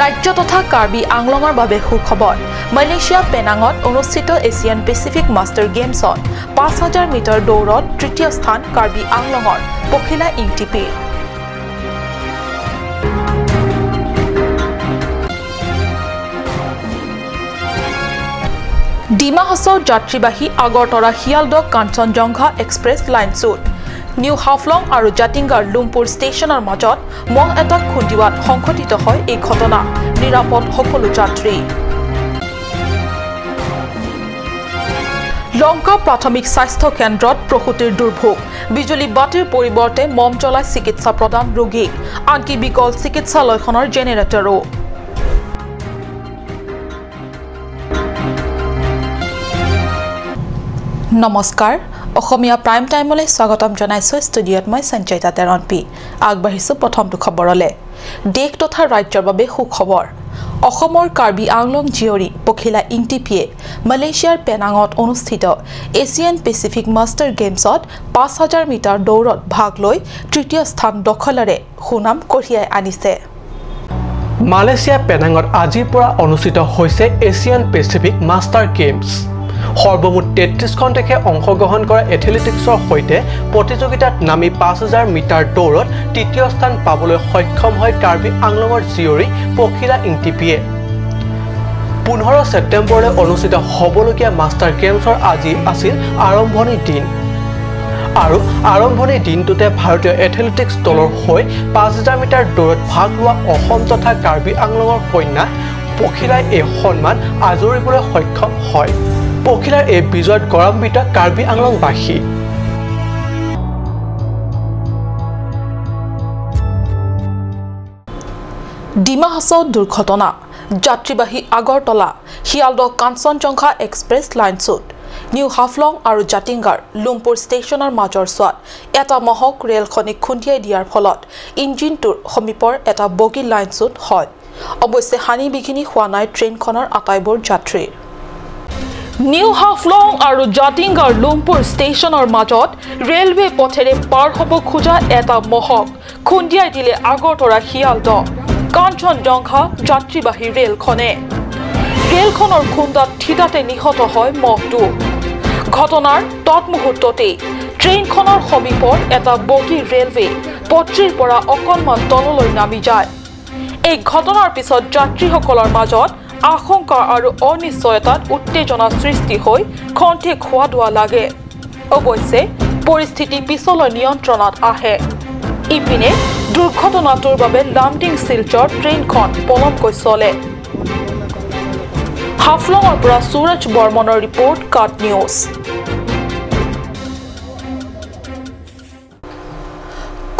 ৰাজ্য তথা কাৰ্বি আংলঙৰ বাবে সুখবৰ। মালয়েছিয়া পেনাঙত অনুষ্ঠিত এছিয়ান পেচিফিক মাষ্টাৰ গেমছত 5000 মিটাৰ দৌৰত তৃতীয় স্থান কাৰ্বি আংলঙৰ পখিলা ইংটিপিৰ। ডিমা হাছাও যাত্ৰীবাহী আগৰতৰা শিয়ালদহ কাঞ্চনজংঘা এক্সপ্ৰেছ লাইনচ্যুত। নিউ হাফলং আৰু জাতিংগাৰ লুমপুৰ ষ্টেচনৰ মাজত মহ এটাক খুন্দিওৱাত সংঘটিত হয় এই ঘটনা। নিৰাপদ সকলো যাত্ৰী। লংকা প্ৰাথমিক স্বাস্থ্য কেন্দ্ৰত প্ৰসূতিৰ দুৰ্ভোগ। বিজুলী বাতিৰ পৰিৱৰ্তে মম জ্বলাই চিকিৎসা প্ৰদান ৰোগীক। আনকি বিকল চিকিৎসালয়খনৰ জেনেৰেটৰো। নমস্কাৰ, অসমীয়া প্ৰাইম টাইমলৈ স্বাগতম জনাইছোঁ। ষ্টুডিঅ'ত মই সঞ্চয়িতা তেৰণপি। আগবাঢ়িছোঁ প্ৰথমটো খবৰলৈ। দেশ তথা ৰাজ্যৰ বাবে সুখবৰ। অসমৰ কাৰ্বি আংলং জীয়ৰী পখিলা ইংটিপিয়ে মালয়েছিয়াৰ পেনাঙত অনুষ্ঠিত এছিয়ান পেচিফিক মাষ্টাৰ গেমছত 5000 মিটাৰ দৌৰত ভাগ লৈ তৃতীয় স্থান দখলেৰে সুনাম কঢ়িয়াই আনিছে। মালয়েছিয়া পেনাঙত আজিৰ পৰা অনুষ্ঠিত হৈছে এছিয়ান পেচিফিক মাষ্টাৰ গেমছ। সৰ্বমুঠ 33খন দেশে অংশগ্ৰহণ কৰা এথলেটিক্সৰ সৈতে প্ৰতিযোগিতাত নামি 5000 মিটাৰ দৌৰত তৃতীয় স্থান পাবলৈ সক্ষম হয় কাৰ্বি আংলঙৰ জীয়ৰী পখিলা ইংটিপিয়ে। 15 ছেপ্টেম্বৰলৈ অনুষ্ঠিত হ'বলগীয়া মাষ্টাৰ গেমছৰ আজি আছিল আৰম্ভণি দিন আৰু আৰম্ভণি দিনটোতে ভাৰতীয় এথলেটিক্স দলৰ হৈ 5000 মিটাৰ দৌৰত ভাগ লোৱা অসম তথা কাৰ্বি আংলঙৰ কন্যা পখিলাই এই সন্মান আজৰিবলৈ সক্ষম হয়। পখিলাৰ এই বিজয়ত গৌৰৱান্বিত কাৰ্বি আংলংবাসী। ডিমা হাছাও দুৰ্ঘটনা। যাত্ৰীবাহী আগৰতলা শিয়ালদহ কাঞ্চনজংঘা এক্সপ্ৰেছ লাইনচ্যুত। নিউ হাফলং আৰু জাতিংগাৰ লুমপুৰ ষ্টেচনৰ মাজৰ চোৱাত এটা মহক ৰেলখনে খুন্দিয়াই দিয়াৰ ফলত ইঞ্জিনটোৰ সমীপৰ এটা বগী লাইনচ্যুত হয়। অৱশ্যে হানি বিঘিনি হোৱা নাই ট্ৰেইনখনৰ আটাইবোৰ যাত্ৰীৰ। নিউ হাফলং আৰু জাতিংগাৰ লুমপুৰ ষ্টেচনৰ মাজত ৰেলৱে পথেৰে পাৰ হ'ব খোজা এটা মহক খুন্দিয়াই দিলে আগৰতৰা শিয়ালদহ কাঞ্চনজংঘা যাত্ৰীবাহী ৰেলখনে। ৰেলখনৰ খুন্দাত থিতাতে নিহত হয় মহটো। ঘটনাৰ তৎমুহূৰ্ততেই ট্ৰেইনখনৰ সমীপৰ এটা বগী ৰেলৱে পট্ৰিৰ পৰা অকণমান তললৈ নামি যায়। এই ঘটনাৰ পিছত যাত্ৰীসকলৰ মাজত আশংকা আৰু অনিশ্চয়তাত উত্তেজনা সৃষ্টি হৈ খন্তেক খোৱা দোৱা লাগে। অৱশ্যে পৰিস্থিতি পিছলৈ নিয়ন্ত্ৰণত আহে। ইপিনে দুৰ্ঘটনাটোৰ বাবে লামডিং শিলচৰ ট্ৰেইনখন পলমকৈ চলে। হাফলঙৰ পৰা সুৰজ বৰ্মনৰ ৰিপৰ্ট, কাট নিউজ।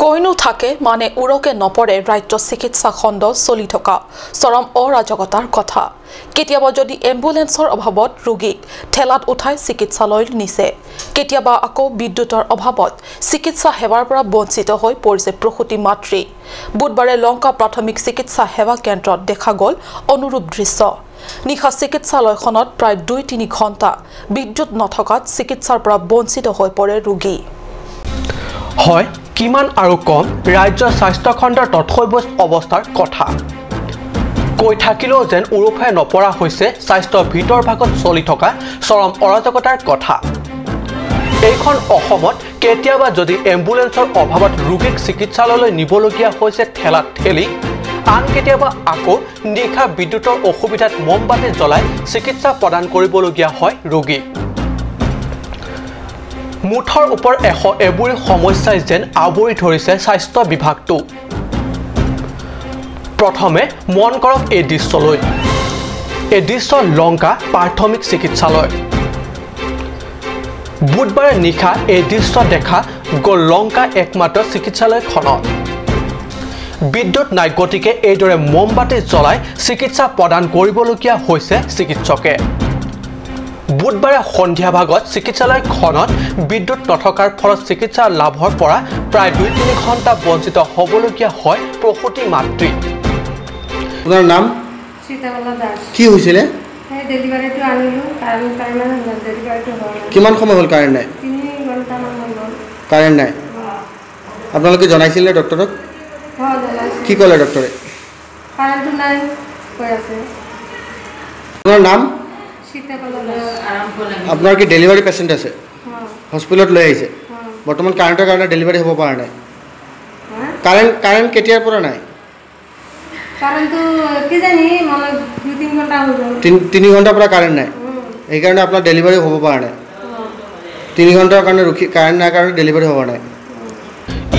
কৈনো থাকে মানে উৰকে নপৰে ৰাজ্য চিকিৎসা খণ্ড চলি থকা চৰম অৰাজকতাৰ কথা। কেতিয়াবা যদি এম্বুলেন্সৰ অভাৱত ৰোগীক ঠেলাত উঠাই চিকিৎসালয়লৈ নিছে, কেতিয়াবা আকৌ বিদ্যুতৰ অভাৱত চিকিৎসা সেৱাৰ পৰা বঞ্চিত হৈ পৰিছে প্ৰসূতি মাতৃ। বুধবাৰে লংকা প্ৰাথমিক চিকিৎসা সেৱা কেন্দ্ৰত দেখা গ'ল অনুৰূপ দৃশ্য। নিশা চিকিৎসালয়খনত প্ৰায় 2-3 ঘণ্টা বিদ্যুৎ নথকাত চিকিৎসাৰ পৰা বঞ্চিত হৈ পৰে ৰোগী। হয়, কিমান আৰু কম ৰাজ্যৰ স্বাস্থ্যখণ্ডৰ তথৈবচ অৱস্থাৰ কথা কৈ থাকিলেও যেন ওৰফে নপৰা হৈছে স্বাস্থ্যৰ ভিতৰ ভাগত চলি থকা চৰম অৰাজকতাৰ কথা। এইখন অসমত কেতিয়াবা যদি এম্বুলেন্সৰ অভাৱত ৰোগীক চিকিৎসালয়লৈ নিবলগীয়া হৈছে ঠেলাত ঠেলি, আন কেতিয়াবা আকৌ নিশা বিদ্যুতৰ অসুবিধাত মমবাতি জ্বলাই চিকিৎসা প্ৰদান কৰিবলগীয়া হয় ৰোগীক। মুঠৰ ওপৰত এশ এবুৰি সমস্যাই যেন আৱৰি ধৰিছে স্বাস্থ্য বিভাগটো। প্ৰথমে মন কৰক এই দৃশ্যলৈ। এই দৃশ্য লংকা প্ৰাথমিক চিকিৎসালয়। বুধবাৰে নিশা এই দৃশ্য দেখা গ'ল লংকা একমাত্ৰ চিকিৎসালয়খনত। বিদ্যুৎ নাই, গতিকে এইদৰে মমবাতি জ্বলাই চিকিৎসা প্ৰদান কৰিবলগীয়া হৈছে চিকিৎসকে। বুধবাৰে সন্ধিয়া ভাগত চিকিৎসালয়খনত বিদ্যুৎ নথকাৰ ফলত চিকিৎসা লাভৰ পৰা প্ৰায় 2-3 ঘণ্টা বঞ্চিত হ'বলগীয়া হয় প্ৰসূতি মাতৃ। আপোনাৰ নাম? সীতাবালা দাস। কি হৈছিলে? ডেলিভাৰীটো আনিলোঁ, ডেলিভাৰীটো হোৱা নাই। কিমান সময় হ'ল কাৰেণ্ট নাই? 3 ঘণ্টামান হৈ গ'ল। কাৰেণ্ট নাই। আপোনালোকে জনাইছিলে ডক্টৰক? হয়, জনাইছিলোঁ। কি ক'লে ডক্টৰে? কাৰেণ্টটো নাই। কৈ আছে। আপোনাৰ নাম? সীতাকলা দাস। আপোনাৰ কি ডেলিভাৰী পেচেণ্ট আছে? হস্পিটেলত লৈ আহিছে, বৰ্তমান কাৰেণ্টৰ কাৰণে ডেলিভাৰী হ'ব পৰা নাই। কাৰেণ্ট কেতিয়াৰ পৰা নাই? কাৰেণ্টটো কিজানি মানে 2-3 ঘণ্টা হৈ গ'ল। 3 ঘণ্টাৰ পৰা কাৰেণ্ট নাই, সেইকাৰণে আপোনাৰ ডেলিভাৰী হ'ব পৰা নাই। 3 ঘণ্টাৰ কাৰণে ৰখি কাৰেণ্ট নাই কাৰণে ডেলিভাৰী হ'ব নাই।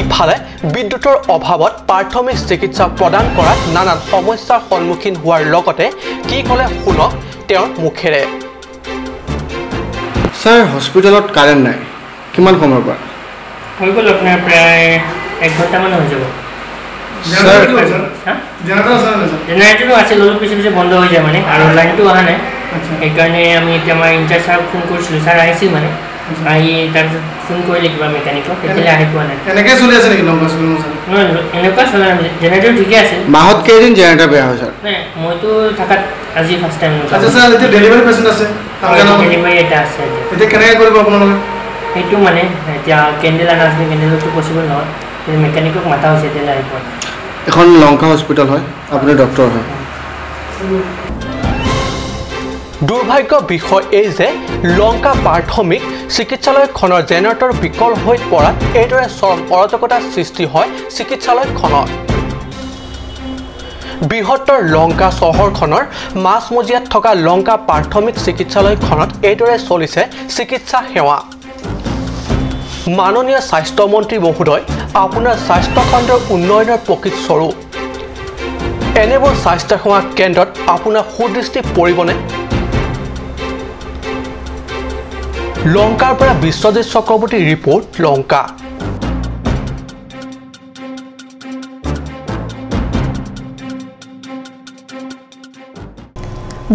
ইফালে বিদ্যুতৰ অভাৱত প্ৰাথমিক চিকিৎসা প্ৰদান কৰাত নানান সমস্যাৰ সন্মুখীন হোৱাৰ লগতে কি ক'লে শুনক তেওঁৰ মুখেৰে। ছাৰ, হস্পিটেলত কাৰেণ্ট নাই কিমান সময়ৰ পৰা? হৈ গ'ল আপোনাৰ প্ৰায় 1 ঘণ্টামান হৈ যাব। জেনেৰেটৰো আছিল, অলপ পিছে পিছে বন্ধ হৈ যায় মানে, আৰু লাইনটো অহা নাই, সেইকাৰণে আমি এতিয়া আমাৰ ইনচাৰ্জ ছাৰক ফোন কৰিছিলোঁ। ছাৰ আহিছিল মানে, আহি তাৰপিছত ফোন কৰিলে কিবা মেকানিকক, তেতিয়াহ'লে আহি পোৱা নাই। এনেকৈ চলি আছে নেকি? নহয়, এনেকুৱা চলা নাই, জেনেৰেটৰ ঠিকে আছিল। মাহত কেইদিন জেনেৰেটৰ বেয়া হয় ছাৰ? নাই, মইতো থকাত আজি ফাৰ্ষ্ট টাইম। আচ্ছা ছাৰ, এতিয়া ডেলিভাৰী পেচেণ্ট আছে? ডেলিভাৰী এটা আছে। এতিয়া কেনেকৈ কৰিব আপোনালোকে? সেইটো মানে এতিয়া কেণ্ডেল অনা আছিলে, কেণ্ডেলতো পচিবল নহয়, কিন্তু মেকানিকক মাতা হৈছে, এতিয়ালৈ আহি পোৱা নাই। এখন লংকা হস্পিটেল হয়, আপুনি ডক্টৰ হয়। দুৰ্ভাগ্য বিষয় এই যে লংকা প্ৰাথমিক চিকিৎসালয়খনৰ জেনেৰেটৰ বিকল হৈ পৰাত এইদৰে চৰম অৰাজকতাৰ সৃষ্টি হয় চিকিৎসালয়খনত। বৃহত্তৰ লংকা চহৰখনৰ মাজমজিয়াত থকা লংকা প্ৰাথমিক চিকিৎসালয়খনত এইদৰে চলিছে চিকিৎসা সেৱা। মাননীয় স্বাস্থ্যমন্ত্ৰী মহোদয়, আপোনাৰ স্বাস্থ্যখণ্ডৰ উন্নয়নৰ প্ৰকৃত স্বৰূপ এনেবোৰ স্বাস্থ্যসেৱা কেন্দ্ৰত আপোনাৰ সুদৃষ্টি পৰিবনে? লংকাৰ পৰা বিশ্বজিৎ চক্ৰৱৰ্তীৰ ৰিপৰ্ট, লংকা।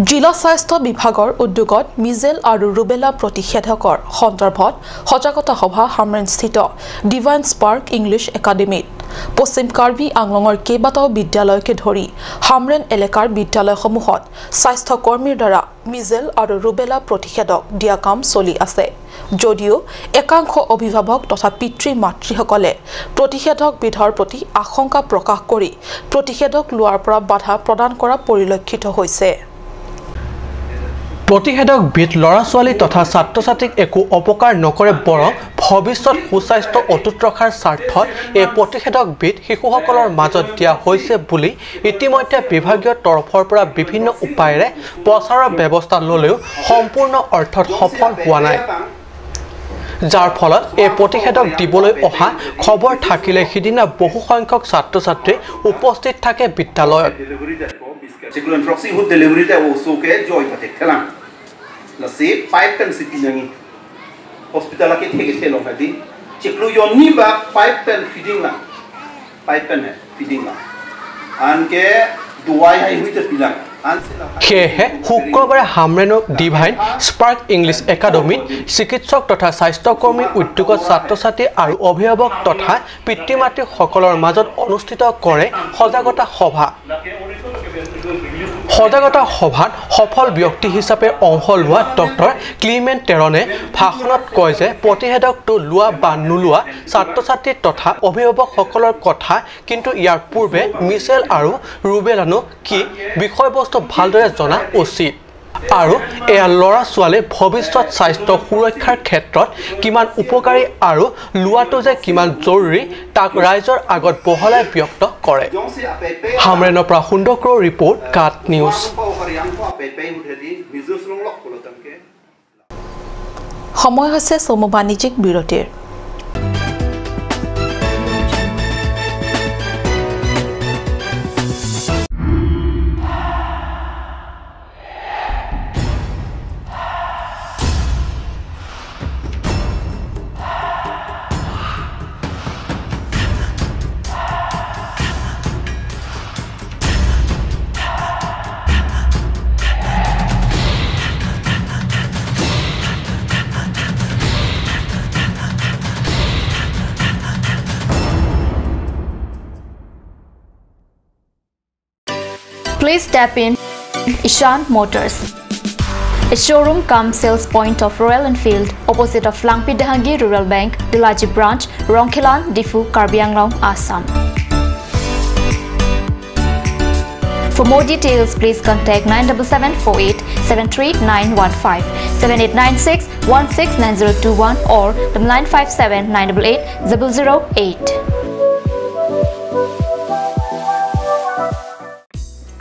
জিলা স্বাস্থ্য বিভাগৰ উদ্যোগত মিজেল আৰু ৰুবেলা প্ৰতিষেধকৰ সন্দৰ্ভত সজাগতা সভা হামৰেনস্থিত ডিভাইন স্পাৰ্ক ইংলিছ একাডেমীত। পশ্চিম কাৰ্বি আংলঙৰ কেইবাটাও বিদ্যালয়কে ধৰি হামৰেন এলেকাৰ বিদ্যালয়সমূহত স্বাস্থ্যকৰ্মীৰ দ্বাৰা মিজেল আৰু ৰুবেলা প্ৰতিষেধক দিয়া কাম চলি আছে যদিও একাংশ অভিভাৱক তথা পিতৃ মাতৃসকলে প্ৰতিষেধকবিধৰ প্ৰতি আশংকা প্ৰকাশ কৰি প্ৰতিষেধক লোৱাৰ পৰা বাধা প্ৰদান কৰা পৰিলক্ষিত হৈছে। প্ৰতিষেধকবিধ ল'ৰা ছোৱালী তথা ছাত্ৰ ছাত্ৰীক একো অপকাৰ নকৰে, বৰং ভৱিষ্যত সুস্বাস্থ্য অটুট ৰখাৰ স্বাৰ্থত এই প্ৰতিষেধকবিধ শিশুসকলৰ মাজত দিয়া হৈছে বুলি ইতিমধ্যে বিভাগীয় তৰফৰ পৰা বিভিন্ন উপায়েৰে প্ৰচাৰৰ ব্যৱস্থা ল'লেও সম্পূৰ্ণ অৰ্থত সফল হোৱা নাই, যাৰ ফলত এই প্ৰতিষেধক দিবলৈ অহা খবৰ থাকিলে সিদিনা বহুসংখ্যক ছাত্ৰ ছাত্ৰী উপস্থিত থাকে বিদ্যালয়ত। সেয়েহে শুক্ৰবাৰে হামৰেনৰ ডিভাইন স্পাৰ্ক ইংলিছ একাডেমীত চিকিৎসক তথা স্বাস্থ্যকৰ্মীৰ উদ্যোগত ছাত্ৰ ছাত্ৰী আৰু অভিভাৱক তথা পিতৃ মাতৃসকলৰ মাজত অনুষ্ঠিত কৰে সজাগতা সভা। সজাগতা সভাত সফল ব্যক্তি হিচাপে অংশ লোৱা ডক্টৰ ক্লিমেণ্ট টেৰণে ভাষণত কয় যে প্ৰতিষেধকটো লোৱা বা নোলোৱা ছাত্ৰ ছাত্ৰী তথা অভিভাৱকসকলৰ কথা, কিন্তু ইয়াৰ পূৰ্বে মিছেল আৰু ৰুবেলানো কি বিষয়বস্তু ভালদৰে জনা উচিত আৰু এয়া ল'ৰা ছোৱালীৰ ভৱিষ্যত স্বাস্থ্য সুৰক্ষাৰ ক্ষেত্ৰত কিমান উপকাৰী আৰু লোৱাটো যে কিমান জৰুৰী তাক ৰাইজৰ আগত বহলাই ব্যক্ত কৰে। হামৰেনৰ পৰা সুন্দৰ ক্ৰ' ৰিপৰ্ট, কাট নিউজ। সময় হৈছে চমু বাণিজ্যিক বিৰতিৰ। Please tap in Ishan Motors, a showroom cum sales point of Royal Enfield, opposite of Langpi Dahangi Rural Bank, Dilaji Branch, Rongkhilan, Difu, Karbi Anglong, Assam. For more details, please contact 97748 73915, 7896 169021 or 957 988 008.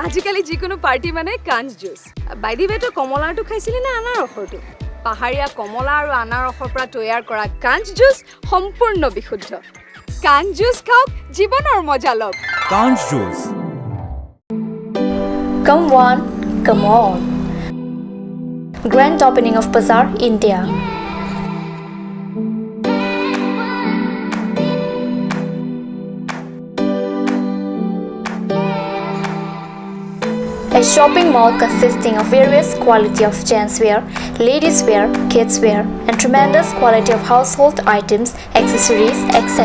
আজিকালি যিকোনো party মানে কাঞ্চ juice. By the ৱে, তই কমলাৰটো খাইছিলি নে আনাৰসৰটো? পাহাৰীয়া কমলা আৰু আনাৰসৰ পৰা তৈয়াৰ কৰা কাঞ্চ জুচ সম্পূৰ্ণ বিশুদ্ধ। কাঞ্চ জুচ খাওক, জীৱনৰ মজা লওক। কাঞ্চ juice. Come one, come all. Grand opening of Bazaar India. A shopping mall consisting of various quality of gents wear, ladies wear, kids wear, and tremendous quality of household items, accessories, etc.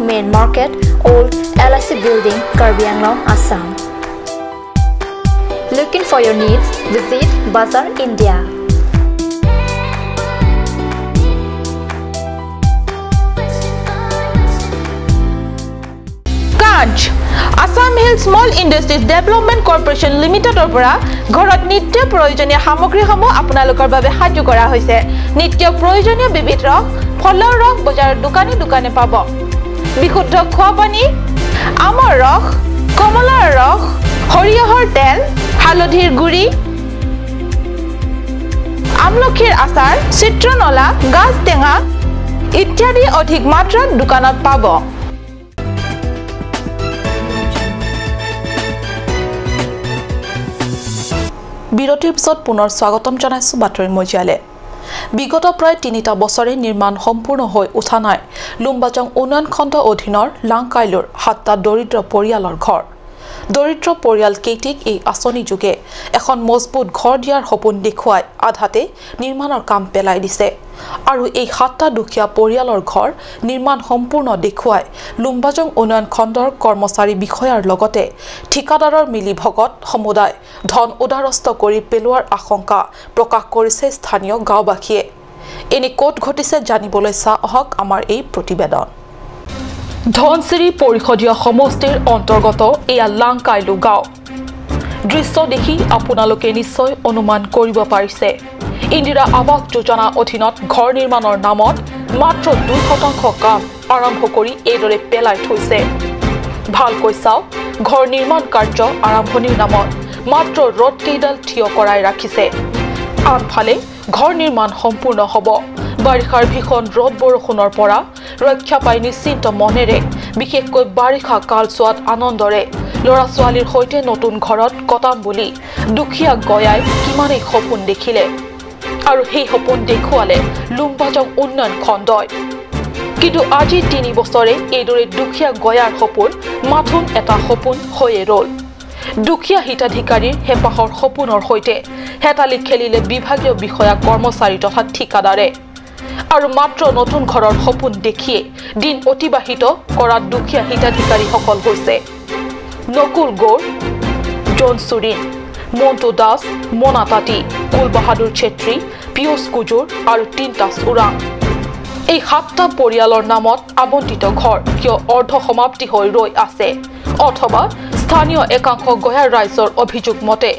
Main Market, Old LIC Building, Karbi Anglong, Assam. Looking for your needs? Visit Bazaar India. Kanch Assam Hill Small Industries Development Corporation লিমিটেডৰ পৰা ঘৰত নিত্য প্ৰয়োজনীয় সামগ্ৰীসমূহ আপোনালোকৰ বাবে সাজু কৰা হৈছে। নিত্য প্ৰয়োজনীয় বিবিধ ৰস, ফলৰ ৰস বজাৰৰ দোকানে দোকানে পাব। বিশুদ্ধ খোৱা পানী, আমৰ ৰস, কমলাৰ ৰস, সৰিয়হৰ তেল, হালধিৰ গুড়ি, আমলখিৰ আচাৰ, চিত্ৰনলা, গাজ টেঙা ইত্যাদি অধিক মাত্ৰাত দোকানত পাব। বিৰতিৰ পিছত পুনৰ স্বাগতম জনাইছো বাতৰি মজিয়ালে। বিগত প্ৰায় 3টা বছৰে নিৰ্মাণ সম্পূৰ্ণ হৈ উঠা নাই লুম্বাজং উন্নয়ন খণ্ড অধীনৰ লাংকাইলোৰ 7টা দৰিদ্ৰ পৰিয়ালৰ ঘৰ। দৰিদ্ৰ পৰিয়াল কেইটিক এই আঁচনি যোগে এখন মজবুত ঘৰ দিয়াৰ সপোন দেখুৱাই আধাতে নিৰ্মাণৰ কাম পেলাই দিছে আৰু এই 7টা দুখীয়া পৰিয়ালৰ ঘৰ নিৰ্মাণ সম্পূৰ্ণ দেখুৱাই লুম্বাজং উন্নয়ন খণ্ডৰ কৰ্মচাৰী বিষয়াৰ লগতে ঠিকাদাৰৰ মিলি ভগত সমুদায় ধন উদাৰস্থ কৰি পেলোৱাৰ আশংকা প্ৰকাশ কৰিছে স্থানীয় গাঁওবাসীয়ে। এনে ক'ত ঘটিছে জানিবলৈ চাওঁ আহক আমাৰ এই প্ৰতিবেদন। ধনশিৰি পৰিষদীয় সমষ্টিৰ অন্তৰ্গত এয়া লাংকাইলু গাঁও। দৃশ্য দেখি আপোনালোকে নিশ্চয় অনুমান কৰিব পাৰিছে ইন্দিৰা আৱাস যোজনা অধীনত ঘৰ নিৰ্মাণৰ নামত মাত্ৰ 2% কাম আৰম্ভ কৰি এইদৰে পেলাই থৈছে। ভালকৈ চাওক, ঘৰ নিৰ্মাণ কাৰ্য আৰম্ভণিৰ নামত মাত্ৰ ৰদ কেইডাল থিয় কৰাই ৰাখিছে। আনফালে ঘৰ নিৰ্মাণ সম্পূৰ্ণ হ'ব, বাৰিষাৰ ভীষণ ৰ'দ বৰষুণৰ পৰা ৰক্ষা পাই নিশ্চিন্ত মনেৰে বিশেষকৈ বাৰিষা কালচোৱাত আনন্দৰে ল'ৰা ছোৱালীৰ সৈতে নতুন ঘৰত কটাম বুলি দুখীয়া গয়াই কিমানেই সপোন দেখিলে আৰু সেই সপোন দেখুৱালে লুম্বাজং উন্নয়ন খণ্ডই। কিন্তু আজি 3 বছৰে এইদৰে দুখীয়া গয়াৰ সপোন মাথোন এটা সপোন হৈয়ে ৰ'ল। দুখীয়া হিতাধিকাৰীৰ হেঁপাহৰ সপোনৰ সৈতে হেতালি খেলিলে বিভাগীয় বিষয়া কৰ্মচাৰী তথা ঠিকাদাৰে আৰু মাত্ৰ নতুন ঘৰৰ সপোন দেখিয়ে দিন অতিবাহিত কৰা দুখীয়া হিতাধিকাৰীসকল হৈছে নকুল গৌৰ, জন সুৰিন, মণ্টু দাস, মনা তাঁতী, কুল বাহাদুৰ চেত্ৰী, পীয়ুষ কুজুৰ আৰু তিনতাস ওৰাং। এই 7টা পৰিয়ালৰ নামত আবণ্টিত ঘৰ কিয় অৰ্ধ সমাপ্তি হৈ ৰৈ আছে অথবা স্থানীয় একাংশ গঞা ৰাইজৰ অভিযোগ মতে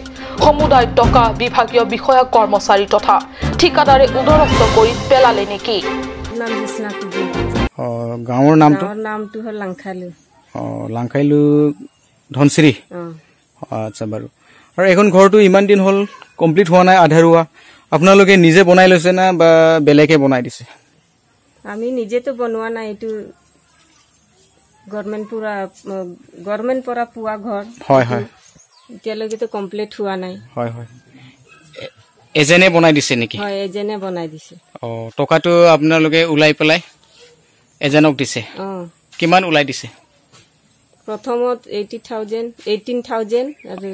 সমুদায় টকা বিভাগীয় বিষয়া কৰ্মচাৰী তথা ঠিকাদাৰে উদৰস্থ কৰি পেলালে নেকি? গাঁৱৰ নামটো হ'ল লাংখাইলু। লাংখাইলু ধনশিৰি। আচ্ছা বাৰু, আৰু এখন ঘৰটো ইমান দিন হ'ল কমপ্লিট হোৱা নাই, আধৰুৱা। আপোনালোকে নিজে বনাই লৈছে না বা বেলেগে বনাই দিছে? আমি নিজেতো বনোৱা নাই, এইটো গভৰ্ণমেণ্ট পৰা পোৱা ঘৰ। হয় হয়, এতিয়ালৈকেতো কমপ্লিট হোৱা নাই। হয় হয়, এজেনে বনাই দিছে নেকি? হয়, এজেনে বনাই দিছে। টকাটো আপোনালোকে ওলাই পেলাই এজেনক দিছে? কিমান ওলাই দিছে? প্ৰথমত 18,000 আৰু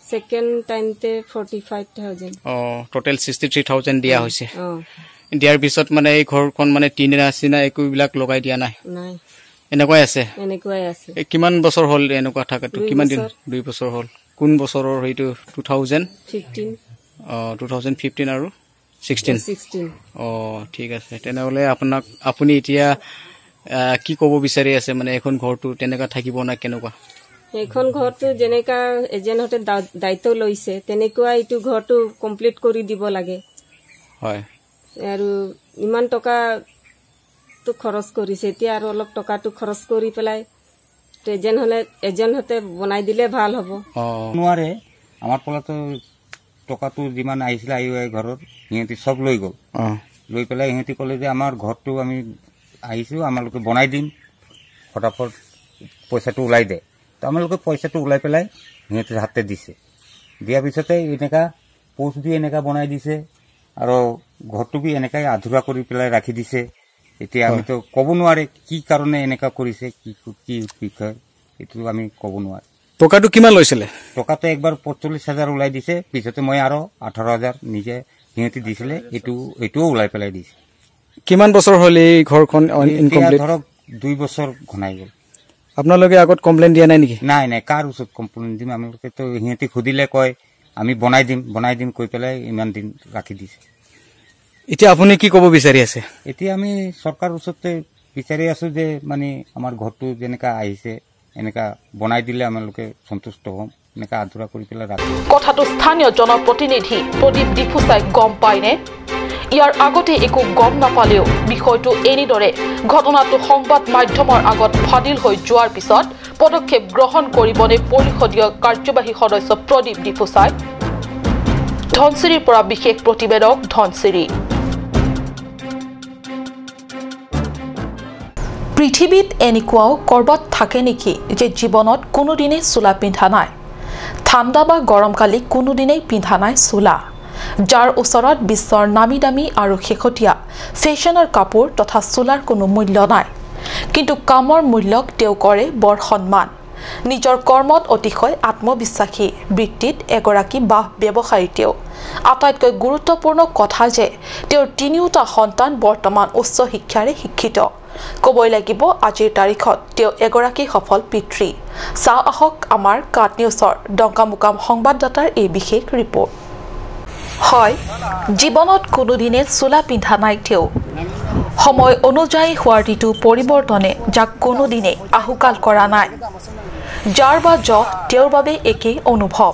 ছেকেণ্ড টাইমতে 45,000। টোটেল 63,000 দিয়া হৈছে। দিয়াৰ পিছত মানে এই ঘৰখন মানে টিনা চিনা একোবিলাক লগাই দিয়া নাই? নাই, এনেকুৱাই আছে। এনেকুৱাই আছে। কিমান বছৰ হ'ল এনেকুৱা থকাটো? কিমান দিন? 2 বছৰ হ'ল। কোন বছৰৰ সেইটো? 2015। 2015 আৰু 16। ঠিক আছে। তেনেহ'লে আপুনি এতিয়া কি ক'ব বিচাৰি আছে? মানে এখন ঘৰটো তেনেকুৱা থাকিব না কেনেকুৱা? এইখন ঘৰটো যেনেকা এজেণ্টহঁতে দায়িত্ব লৈছে তেনেকুৱা এইটো ঘৰটো কমপ্লিট কৰি দিব লাগে। হয়, আৰু ইমান টকাটো খৰচ কৰিছে, এতিয়া আৰু অলপ টকাটো খৰচ কৰি পেলাই এজেণ্টহঁতে বনাই দিলে ভাল হ'ব। নোৱাৰে, আমাৰ পৰাতো টকাটো যিমান আহিছিলে আই ঘৰত সিহঁতি চব লৈ গ'ল। লৈ পেলাই সিহঁতি ক'লে যে আমাৰ ঘৰটো আমি আহিছোঁ, আমালোকে বনাই দিম, ফটাফট পইচাটো ওলাই দে। তো আমালোকে পইচাটো ওলাই পেলাই সিহঁতে হাতে দিছে। দিয়াৰ পিছতে এনেকুৱা পোষ্ট বি এনেকুৱা বনাই দিছে আৰু ঘৰটো বি এনেকাই আধৰুৱা কৰি পেলাই ৰাখি দিছে। এতিয়া আমিতো ক'ব নোৱাৰে কি কাৰণে এনেকুৱা কৰিছে, কি কি বিষয় এইটো আমি ক'ব নোৱাৰে। টকাটো কিমান লৈছিলে? টকাটো একবাৰ 45,000 ওলাই দিছে, পিছতে মই আৰু 18,000 নিজে সিহঁতি দিছিলে, এইটোও ওলাই পেলাই দিছে। কিমান বছৰ হ'ল এই ঘৰখন ইনকমপ্লিট? ধৰক 2 বছৰ ঘনাই গ'ল। আপোনালোকে আগত কমপ্লেইন দিয়া নাই নেকি? নাই নাই, কাৰ ওচৰত কমপ্লেইন দিম? আমালোকেতো সিহঁতি সুধিলে কয় আমি বনাই দিম, বনাই দিম কৈ পেলাই ইমান দিন ৰাখি দিছে। এতিয়া আপুনি কি ক'ব বিচাৰি আছে? এতিয়া আমি চৰকাৰৰ ওচৰতে বিচাৰি আছো যে মানে আমাৰ ঘৰটো যেনেকা আহিছে এনেকা বনাই দিলে আমালোকে সন্তুষ্ট হ'ম, এনেকা আধৰুৱা কৰি পেলাই ৰাখি। কথাটো স্থানীয় জনপ্ৰতিনিধি প্ৰদীপ ডিফুচাই গম পায়নে? ইয়াৰ আগতে একো গম নাপালেও বিষয়টো এনেদৰে ঘটনাটো সংবাদ মাধ্যমৰ আগত ফাদিল হৈ যোৱাৰ পিছত পদক্ষেপ গ্ৰহণ কৰিবনে পৰিষদীয় কাৰ্যবাহী সদস্য প্ৰদীপ ডিফুচাই? ধনশিৰিৰ পৰা বিশেষ প্ৰতিবেদক, ধনশিৰি। পৃথিৱীত এনেকুৱাও কৰবাত থাকে নেকি যে জীৱনত কোনোদিনেই চোলা পিন্ধা নাই, ঠাণ্ডা বা গৰমকালি কোনোদিনেই পিন্ধা নাই চোলা, যাৰ ওচৰত বিশ্বৰ নামী দামী আৰু শেহতীয়া ফেশ্বনৰ কাপোৰ তথা চোলাৰ কোনো মূল্য নাই, কিন্তু কামৰ মূল্যক তেওঁ কৰে বৰ সন্মান। নিজৰ কৰ্মত অতিশয় আত্মবিশ্বাসী, বৃত্তিত এগৰাকী বাঁহ ব্যৱসায়ী তেওঁ। আটাইতকৈ গুৰুত্বপূৰ্ণ কথা যে তেওঁৰ তিনিওটা সন্তান বৰ্তমান উচ্চ শিক্ষাৰে শিক্ষিত। ক'বই লাগিব আজিৰ তাৰিখত তেওঁ এগৰাকী সফল পিতৃ। চাওঁ আহক আমাৰ কাট নিউজৰ ডংকামুকাম সংবাদদাতাৰ এই বিশেষ ৰিপৰ্ট। হয়, জীৱনত কোনোদিনে চোলা পিন্ধা নাই তেওঁ। সময় অনুযায়ী হোৱাৰ ঋতু পৰিৱৰ্তনে যাক কোনোদিনে আহুকাল কৰা নাই, যাৰ বা যহ তেওঁৰ বাবে একেই অনুভৱ।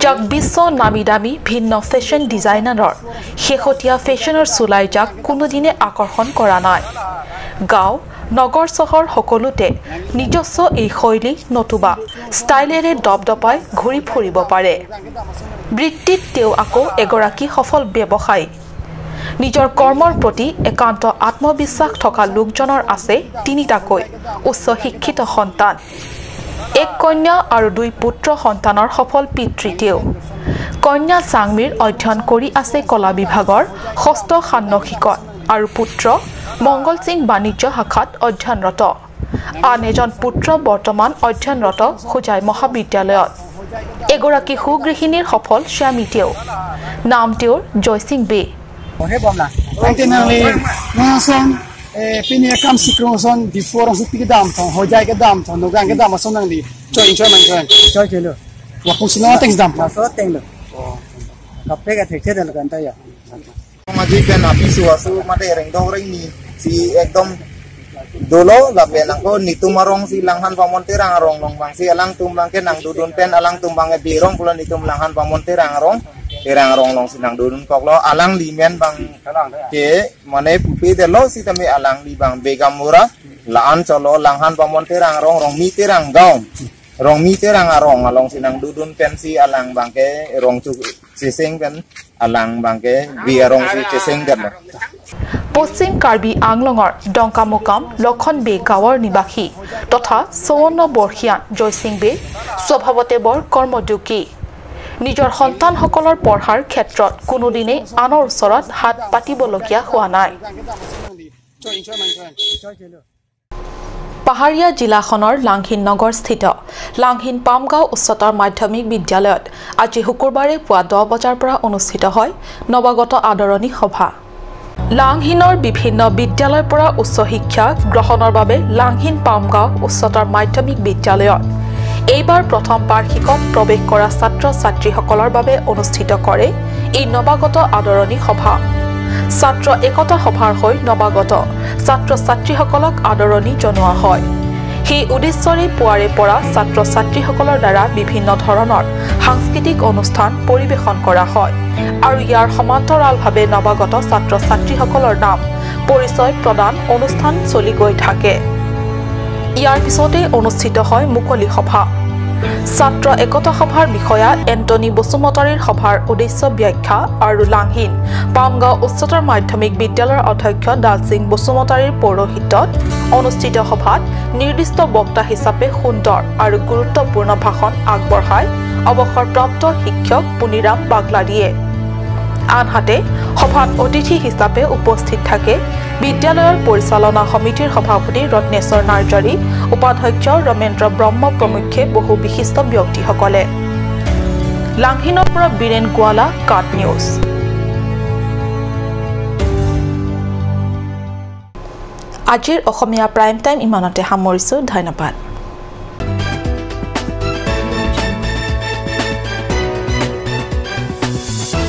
যাক বিশ্ব নামী দামী ভিন্ন ফেশ্বন ডিজাইনাৰৰ শেহতীয়া ফেশ্বনৰ চোলাই যাক কোনোদিনে আকৰ্ষণ কৰা নাই। গাঁও নগৰ চহৰ সকলোতে নিজস্ব এই শৈলী নতুবা ষ্টাইলেৰে দপদপাই ঘূৰি ফুৰিব পাৰে। বৃত্তিত তেওঁ আকৌ এগৰাকী সফল ব্যৱসায়ী। নিজৰ কৰ্মৰ প্ৰতি একান্ত আত্মবিশ্বাস থকা লোকজনৰ আছে তিনিটাকৈ উচ্চ শিক্ষিত সন্তান, এক কন্যা আৰু 2 পুত্ৰ সন্তানৰ সফল পিতৃ তেওঁ। কন্যা চাংমিৰ অধ্যয়ন কৰি আছে কলা বিভাগৰ ষষ্ঠ ষান্মাসিকত আৰু পুত্ৰ মংগল সিং বাণিজ্য শাখাত অধ্যয়নৰত। আন এজন পুত্ৰ বৰ্তমান অধ্যয়নৰত হোজাই মহাবিদ্যালয়ত। এগৰাকী সুগৃহিণীৰ সফল স্বামী তেওঁ। নাম তেওঁৰ জয়সিং বে। Maji pen api suasu mate reng dong reng ni si ekdom dolo la pen angko nitumarong si langhan pamon terang rong long bang si alang tumbang ke nang dudun pen alang tumbang e birong pula nitum langhan pamon terang rong long si nang dudun kok lo alang limen bang ke mane pupi de lo si tame alang li bang begamura laan cholo langhan pamon terang rong rong mi terang gaum rong mi terang arong along si nang dudun pen si alang bang ke rong chu seseng pen alang bang ke bi arong si seseng den। পশ্চিম কাৰ্বি আংলঙৰ ডংকামুকাম লক্ষণ বে গাঁৱৰ নিবাসী তথা 54 বৰ্ষীয়া জয়সিং বে স্বভাৱতে বৰ কৰ্মযোগী। নিজৰ সন্তানসকলৰ পঢ়াৰ ক্ষেত্ৰত কোনোদিনেই আনৰ ওচৰত হাত পাতিবলগীয়া হোৱা নাই। পাহাৰীয়া জিলাখনৰ লাংহিন নগৰস্থিত লাংহিন পামগাঁও উচ্চতৰ মাধ্যমিক বিদ্যালয়ত আজি শুকুৰবাৰে পুৱা 10 বজাৰ পৰা অনুষ্ঠিত হয় নৱাগত আদৰণি সভা। লাংহিনৰ বিভিন্ন বিদ্যালয়ৰ পৰা উচ্চ শিক্ষা গ্ৰহণৰ বাবে লাংহিন পামগাঁও উচ্চতৰ মাধ্যমিক বিদ্যালয়ত এইবাৰ প্ৰথম বাৰ্ষিকত প্ৰৱেশ কৰা ছাত্ৰ ছাত্ৰীসকলৰ বাবে অনুষ্ঠিত কৰে এই নৱাগত আদৰণি সভা। ছাত্ৰ একতা সভাৰ হৈ নৱাগত ছাত্ৰ ছাত্ৰীসকলক আদৰণি জনোৱা হয়। সেই উদ্দেশ্যৰে পুৱাৰে পৰা ছাত্ৰ ছাত্ৰীসকলৰ দ্বাৰা বিভিন্ন ধৰণৰ সাংস্কৃতিক অনুষ্ঠান পৰিৱেশন কৰা হয় আৰু ইয়াৰ সমান্তৰালভাৱে নৱাগত ছাত্ৰ ছাত্ৰীসকলৰ নাম পৰিচয় প্ৰদান অনুষ্ঠান চলি গৈ থাকে। ইয়াৰ পিছতেই অনুষ্ঠিত হয় মুকলি সভা। ছাত্ৰ একতা সভাৰ বিষয়া এণ্টনি বসুমতাৰীৰ সভাৰ উদ্দেশ্য ব্যাখ্যা আৰু লাংহিন পামগাঁও উচ্চতৰ মাধ্যমিক বিদ্যালয়ৰ অধ্যক্ষ দালসিং বসুমতাৰীৰ পৌৰোহিত্যত অনুষ্ঠিত সভাত নিৰ্দিষ্ট বক্তা হিচাপে সুন্দৰ আৰু গুৰুত্বপূৰ্ণ ভাষণ আগবঢ়ায় অৱসৰপ্ৰাপ্ত শিক্ষক পুনিৰাম বাগলাৰীয়ে। আনহাতে সভাত অতিথি হিচাপে উপস্থিত থাকে বিদ্যালয়ৰ পৰিচালনা সমিতিৰ সভাপতি ৰত্নেশ্বৰ নাৰ্জাৰী, উপাধ্যক্ষ ৰমেন্দ্ৰ ব্ৰহ্ম প্ৰমুখ্যে বহু বিশিষ্ট ব্যক্তিসকলে। লাংহিনৰ পৰা বীৰেন গোৱালা, কাট নিউজ। আজিৰ অসমীয়া প্ৰাইম টাইম ইমানতে সামৰিছোঁ। ধন্যবাদ।